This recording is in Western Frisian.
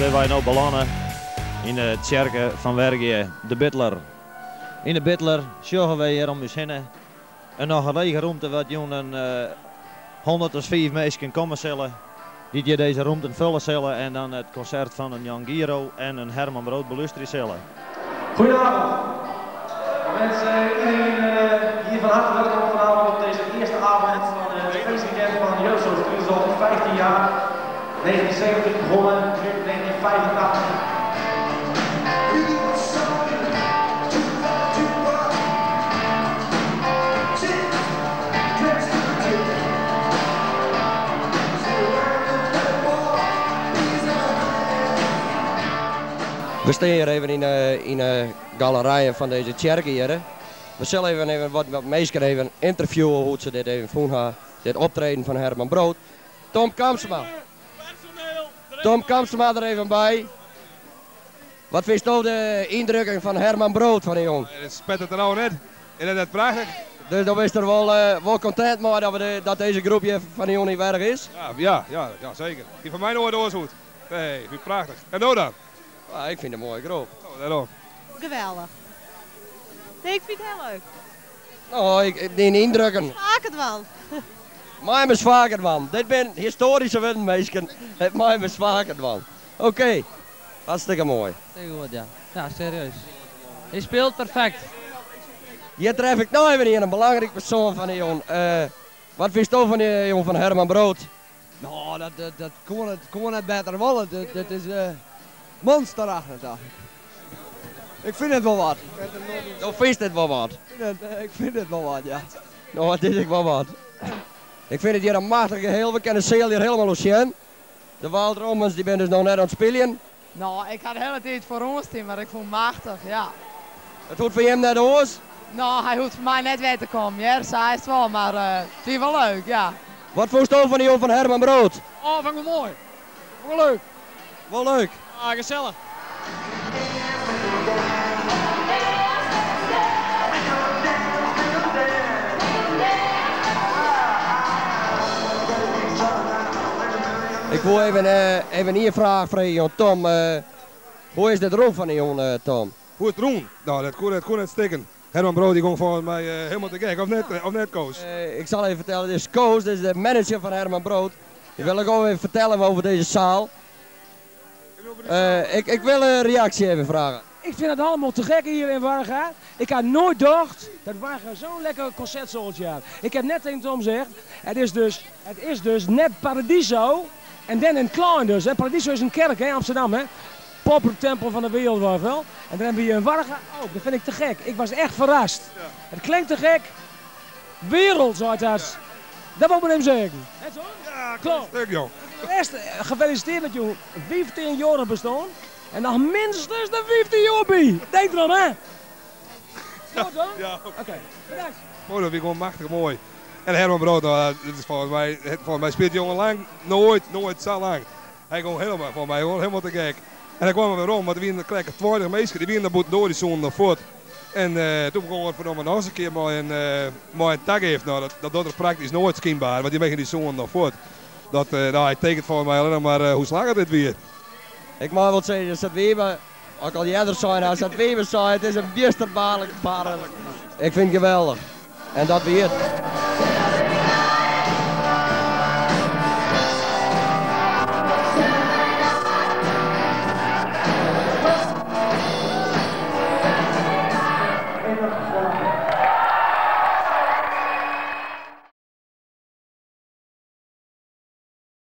binne wy no belanne yn de tsjerke fan Wergea, de Bidler. Yn de Bidler sjogge wy hjir om ús hinne in noch lege rûmte wat jûn in 105 minsken komme sille, dy't hjir dizze rûmten fulle sille en dan it konsert fan in Jan Giro en in Herman Brood belústerje sille. Goedenavond. We wensen iedereen hier van harte welkom vanavond op deze eerste avond van het feestweekend van Jeugdzorg. Het is al 15 jaar. 1970 begonnen, nu 1985. We stean hjir even yn de galerijen fan dizze tsjerke hjir. We sille even wat minsken even ynterviewe hoe't se dit even fûn ha, dit optreden fan Herman Brood. Tom Kamsma. Tom Kamsma der even by. Wat fynsto de yndrukken fan Herman Brood fan 'e jûn? It spettert der no net. Is dat net prachtich? Dus dan bist der wol kontent mei dat dizze groep hjir fan 'e jûn yn Wergea is? Ja, ja, ja, ja, seker. Hie foar my noait oars hoegd. Nee, fyn it prachtich. En no dan? Ja, ik fyn it in moaie groep. Oh, dêrom. Geweldich. Nee, ik fyn it hiel leuk. No, dyn yndrukken. Faker dwaan. Mei mei faker dwaan. Dit binne histoaryske wurden, minsken. It mei mei faker dwaan. Oké, hartstikke moai. Zeker goed, ja. Ja, serieus. Hy spilet perfekt. Hjir tref ik no even ien, in belangryk persoan fan de jûn. Wat fynsto fan de jûn fan Herman Brood? No, dat koe net better wolle. Dit is monsterachtich. Ik fyn it wol wat. Do fynst it wol wat? Ik fyn it wol wat, ja. No, it is ek wol wat. Ik fyn it hjir in machtich geheel. We kinne de seal hjir hielendal oer sjen. De Wild Romans dy binne dus noch net oan it spyljen. No, ik ha de hiele tiid foaroan stien, mar ik fûn it machtich, ja. It hoecht foar jim net oars? No, hy hoecht foar my net wer te kommen, hear. Sa is it wol, mar it wie wol leuk, ja. Wat fûnsto fan de jûn fan Herman Brood? Oh, fûn ik wol moai. Wol leuk. Wol leuk. Ah, gesellich. Ik woe even ien fraach freegje oan Tom. Hoe is dit rûn fan de jûn, Tom? Hoe it rûn? No, dat koe net stikken. Herman Brood dy gong folgens my hielendal te gek, of net, of net Koos? Ik sal even fertelle, dit is Koos, dit is de manager fan Herman Brood. Die wil ik ook even vertellen over deze zaal. Ik wil een reactie even vragen. Ik vind het allemaal te gek hier in Wergea. Ik had nooit gedacht dat Wergea zo'n lekker concertzaaltje had. Ik heb net tegen Tom gezegd, het is dus net Paradiso en dan in klein dus. Hè. Paradiso is een kerk hè, in Amsterdam. Hè. Poppertempel van de wereld wel. En dan hebben we hier in Wergea ook. Dat vind ik te gek. Ik was echt verrast. Het klinkt te gek. Wereld, zei dat. Dat wil ik maar even zeggen. Hè, zo? Ja, Klopt. Stuk, joh. De rest, gefeliciteerd met je 15 jaar bestaan. En nog minstens de 15 jaar bij. Denk erom, hè? Goed, hoor? Ja. Oké, bedankt. Oh, dat vind ik gewoon machtig mooi. En Herman Brood, nou, dat is volgens mij speelt hij jongen lang, nooit, nooit zo lang. Hij ging helemaal, volgens mij, gewoon helemaal te gek. En hij kwam er weer om, want er waren kleine 20 mensen, die waren daar door die zon naar voort. En toen begon het verdomme nog eens een keer met een tak heeft. Nou, dat doet er praktisch nooit schijnbaar, want die wegen die zon naar voort. Dat nou, hij tekent voor mij alleen maar hoe slaagt dit weer. Ik mag wel zeggen, dat Weber, ook al eerder zei, als dat Weber zei, het is een biesterbaarlijk parel. Ik vind het geweldig. En dat weer.